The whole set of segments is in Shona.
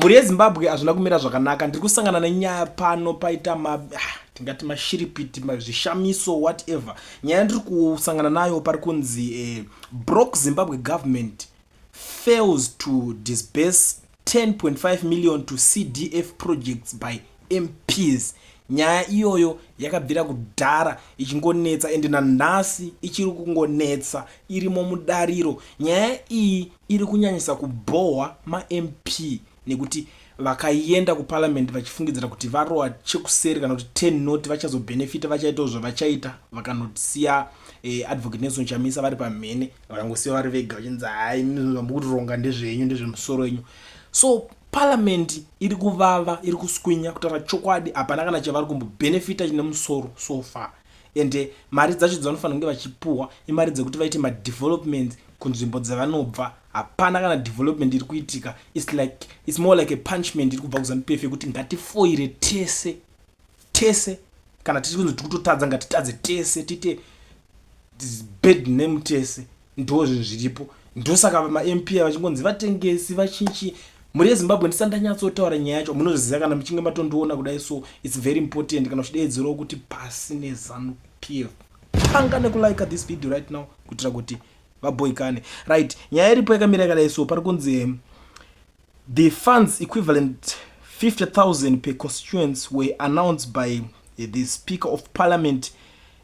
Mhuri yeZimbabwe hazvina kumira zvakanaka. Ndiri kusangana nenyaya pano paita ma ah, tingati mashiripiti, zvishamiso whatever. Nyaya ndiri kusangana nayo pari kunzi eh, broke Zimbabwe government fails to disburse 10.5 million to CDF projects by MPs. Nyaya iyoyo yakabvira kudhara ichingonetsa ende nanhasi ichiri kungonetsa irimo mudariro. Nyaya iyi iri kunyanyisa kubhohwa maMP nekuti vakaienda kuparliament vachifungidzira kuti varohwa chekuseri kana kuti 10 not vachazobhenefita vachaitawo zvavachaita vakanosiya eh, advocate Nelson Chamisa vari pamhene vakangosiya vari vega vachinzi hai zvamukutironga ndezvenyu ndezvemusoro wenyu so parliament iri kuvava iri kuswinya kutaura chokwadi hapana kana chavari kumbobhenefita chine musoro so far ende mari dzacho dzavanofanira kunge vachipuhwa imari dzekuti vaite madevelopments kunzvimbo dzavanobva hapana kana development iri kuitika its like its more like a punishment iri kubva kuzanupf yekuti ngatifoire tese tese kana tiri kunzi tiri kutotadza ngatitadze tese tiite bad name tese ndo zvinhu zviripo ndosaka mamp vachingonzi vatengesi vachinchi mhuri yezimbabwe ndisati ndanyatsotaura nyaya yacho munozviziva kana muchinge matondiona kudai so its very important kana uchideedzerawo kuti pasi nezanu pf tanga nekulike this video right now kuitira kuti vaboikane right nyaya iripo yakamira yakadai so pari kunzi the funds equivalent 50000 per constituents were announced by eh, the speaker of parliament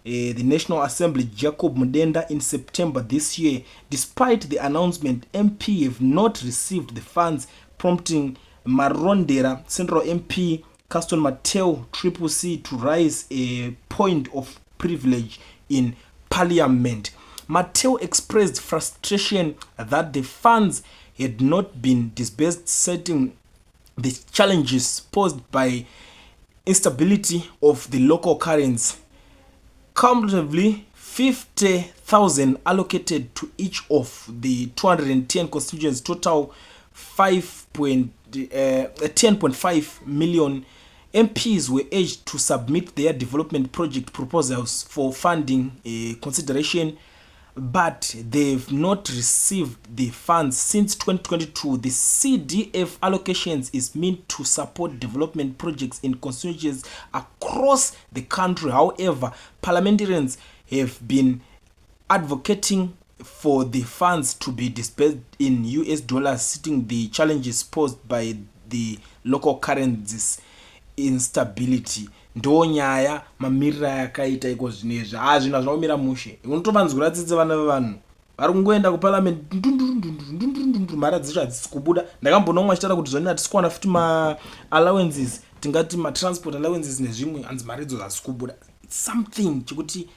uh, the National Assembly Jacob Mudenda in September this year. Despite the announcement, MP have not received the funds, prompting Marondera Central MP Caston Mateo Triple C to raise a point of privilege in parliament. Mateo expressed frustration that the funds had not been disbursed, citing the challenges posed by instability of the local currency. Cumulatively, 50,000 allocated to each of the 210 constituents, total 5. 10.5 million MPs were urged to submit their development project proposals for funding consideration but they've not received the funds since 2022. The CDF allocations is meant to support development projects in constituencies across the country. However, parliamentarians have been advocating for the funds to be disbursed in US dollars, citing the challenges posed by the local currencies instability. Ndo nyaya mamiriro ayakaita iko zvino izvi. Haa zvinhu hazvina kumira mushe. Unotovanzwira tsitsi vana vevanhu vari kungoenda kuparliament ndundurundundundundurundundu mari dzacho hadzisi kubuda. Ndakambona umwe achitaura kuti zvoni hatisi kuwana futi maallowances tingati matransport allowances nezvimwe hanzi mari idzodzo hadzisi kubuda. It's something chekuti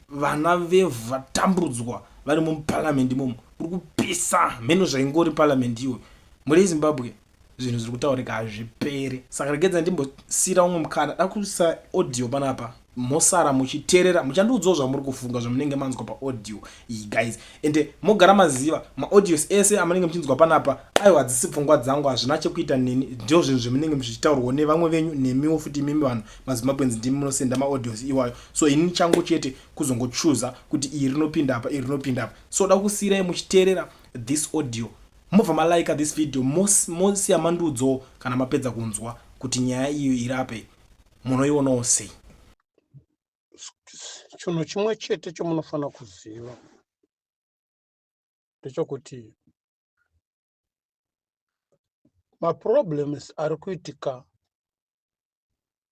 vana vevhu vatambudzwa vari muparliament imomo kuri kupisa mheno zvaingori parliament iyoyo mhuri yezimbabwe zvinhu zviri kutaurika hazviperi saka regedza ndimbosiira umwe mukana da kuisa audio panapa mosara muchiteerera muchandiudzawo zvamuri kufunga zvamunenge manzwa paaudio iyi guys ende mogara maziva maaudios ese amunenge muchinzwa panapa aiwa hadzisi pfungwa dzangu hazvina chekuita neni ndio zvinhu zvemunenge zvichitaurwawo nevamwe venyu nemiwo futi imimi vanhu mazimbabweans ndimi munosenda maaudios iwayo so ini changu chete kuzongochuza kuti iri rinopinda apa iri rinopinda apa so da kusiirai muchiteerera this audio mobva malika this video mosiya mandiudzawo kana mapedza kunzwa kuti nyaya iyo irape munoionawo sei. Chinhu chimwe chete chomunofanira kuziva ndechokuti maproblems ari kuitika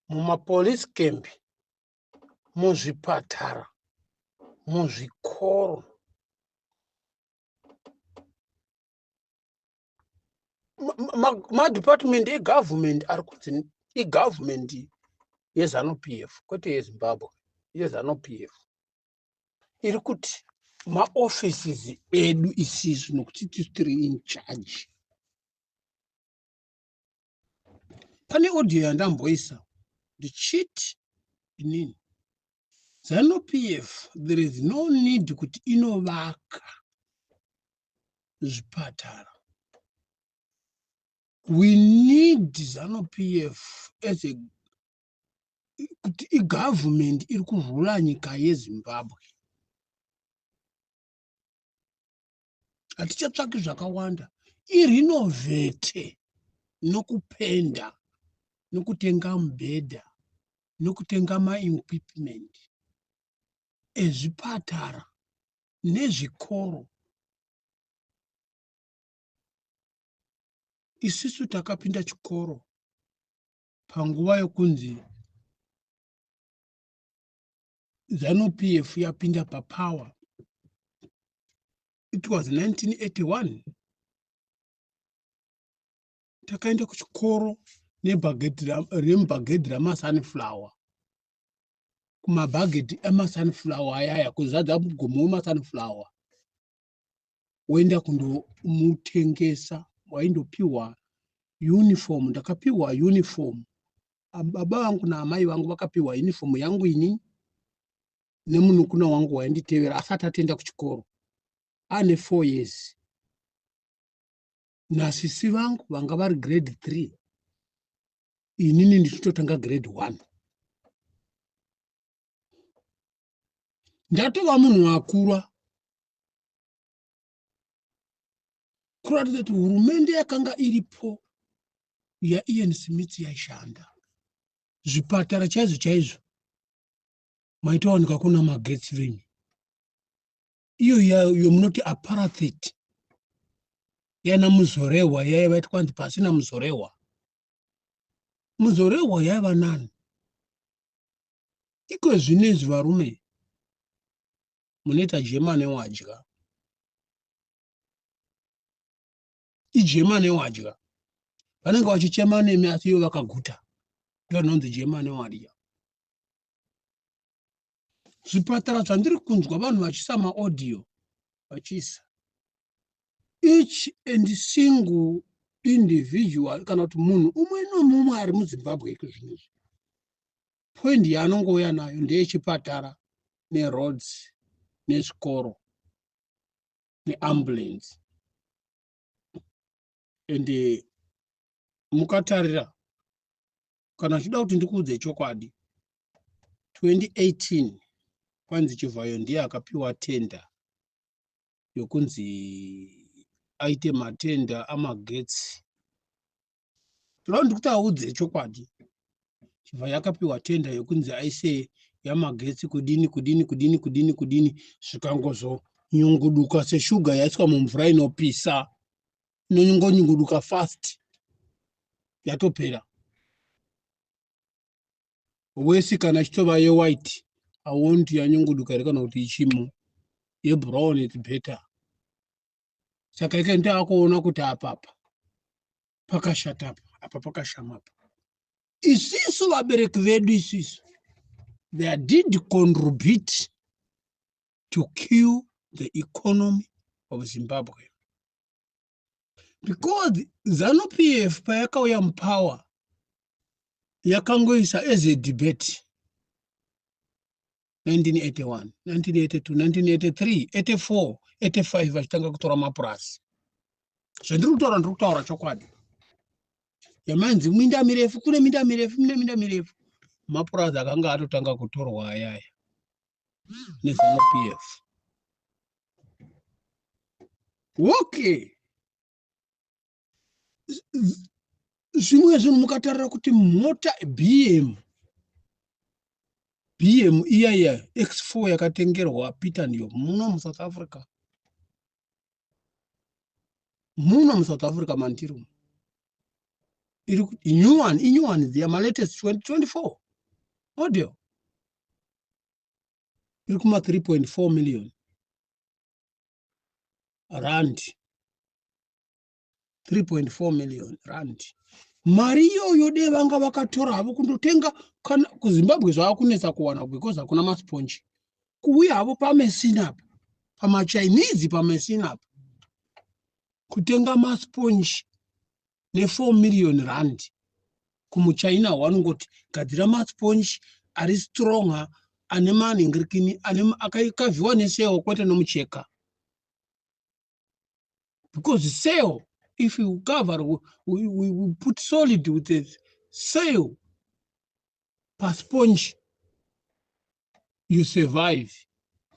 mumapolice camp, muzvipatara, muzvikoro madepartment egovernment ari kunzi igovernment yezanu p f kwete yezimbabwe yezanu p f iri kuti maoffices edu isisu nokuti tisu tiri in charge pane audio yandamboisa ndichiti inini zanu p f there is no need kuti inovaka zvipatara we need zanu p f as a kuti igovernment iri kurula nyika yezimbabwe hatichatsvaki zvakawanda irenovhete. nokupenda nokutenga mubhedha nokutenga maequipment ezvipatara nezvikoro. Isusu takapinda chikoro panguva yokunzi Zanu PF yapinda papower. It was 1981. Takaenda kuchikoro remubhagedhi ramasunflower, kumabhagedhi emasunflower ayaya, kuzadza mugomo wemasunflower woenda kundomutengesa, waindopiwa uniform. Ndakapiwa uniform, baba vangu naamai vangu vakapiwa uniform yangu ini nemunukuna wangu wainditevera asati atenda kuchikoro ane 4 years, nasisi vangu vanga vari grade 3, inini ndichitotanga grade 1, ndatova munhu akura. Kuratidza kuti hurumende yakanga iripo yaIan Smith yaishanda. Zvipatara chaizvo chaizvo maitowanika kuna magetsi venyu, iyo yomunoti apartheid yana Muzorehwa yaiva kwanzi pasina Muzorehwa. Muzorehwa yaiva nani? Iko zvinezvi varume munoita jema newadya, ijema newadya. Vanenge vachichema nemi asi ivo vakaguta. Ndo rinonzi jema newadya. Zvipatara zvandiri kunzwa vanhu vachiisa maaudio, vachiisa each and single individual, kana kuti munhu umwe nomumwe ari muZimbabwe iko zvinezvi, point yaanongouya nayo ndeyechipatara neroads nezvikoro neambulance. Ende mukatarira, kana uchida kuti ndikuudze chokwadi, 2018 kwanzi Chivhayo ndiye akapiwa tenda yokunzi aite matenda amagetsi. Toda ndikuti audze chokwadi, Chivhayo akapiwa tenda yokunzi aise yamagetsi, kudini kudini kudini kudini kudini, zvikangozonyunguduka seshuga yaiswa mumvura inopisa, inongonyunguduka fast, yatopera wesi. Kana chitova yewhite awonti yanyunguduka here, kana kuti ichimo yebrown, it's better. Saka ike ndaakuona kuti apapa pakashata, apa apa pakashamapa. Isisu vabereki vedu isisu, they did contribute to kill the economy of Zimbabwe, because ZANU PF payakauya mupower yakangoisa as a debate 1981, 1982, 1983, 84, 85, vachitanga kutora mapurasi. Zvandiri kutaura, ndiri kutaura chokwadi. Yamanzi minda mirefu, kune minda mirefu, mine minda mirefu, mapurasi akanga atotanga kutorwa ayaya neZANU PF. Okay, zvimwe zvinhu mukatarira kuti mota BM iya iya X4 yakatengerwa Peter Ndiyo muno muSouth Africa, muno muSouth Africa mandiri, iri new one, inew one dziya, malatest 2024 model, iri kuma 3.4 million rand, 3.4 million rand. Mari iyoyo de vanga vakatora havo kundotenga kana kuZimbabwe zvava kunetsa kuwana because hakuna masponji. Kuuya havo paMesina apa, pamaChinese paMesina apa, kutenga masponji ne4 million rand kumuChina, wanongoti gadzira masponji ari stronger, ane manhingirikini akakavhiwa nesail, kwete nomucheka, because sail, if you cover, we put solid with a sail pasponge, you survive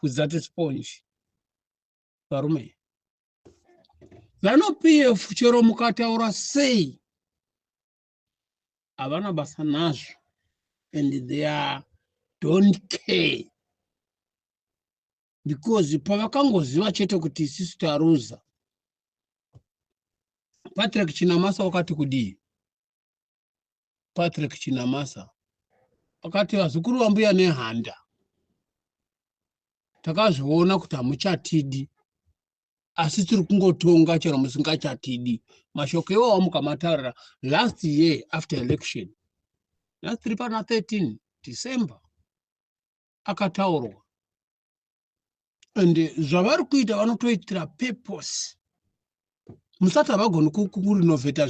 with that sponge. Varume, ZANU PF chero mukataura sei. Havana basa nazvo and they are don't care because pavakangoziva chete kuti isisu taruza. Patrick Chinamasa wakati kudii? Patrick Chinamasa akati, "Vazukuru vambuya Nehanda, takazviona kuti hamuchatidi, asi tiri kungotonga chero musingachatidi." Mashoko iwawo mukamataurira last year after election, last tiri pana 13 December akataurwa. And zvavari kuita, vanotoitira purpose. Musati havagoni kurenovheta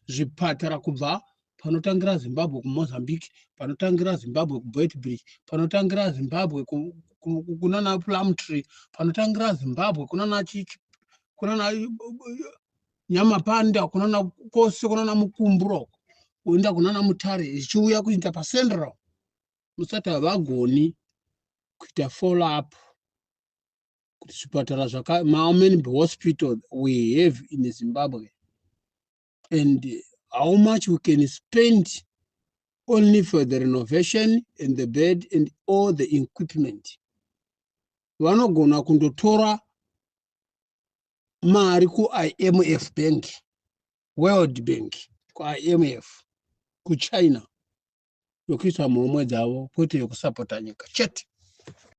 zvipatara kubva panotangira Zimbabwe kuMozambique, panotangira Zimbabwe kuBeitbridge, panotangira Zimbabwe kunana Plumtree, panotangira Zimbabwe kunana Nyamapanda, kunana kwose, kunana Mukumburo, kuenda kunana Mutare, zvichiuya kuita paCentral. Musati havagoni kuita follow up kuti zvipatara zvaka, how many hospital we have in Zimbabwe and how much we can spend only for the renovation and the bed and all the equipment. Vanogona kundotora mari kuIMF Bank, World Bank, kuIMF, kuChina, yokuisa muhomwe dzavo, kwete yokusapota nyika chete.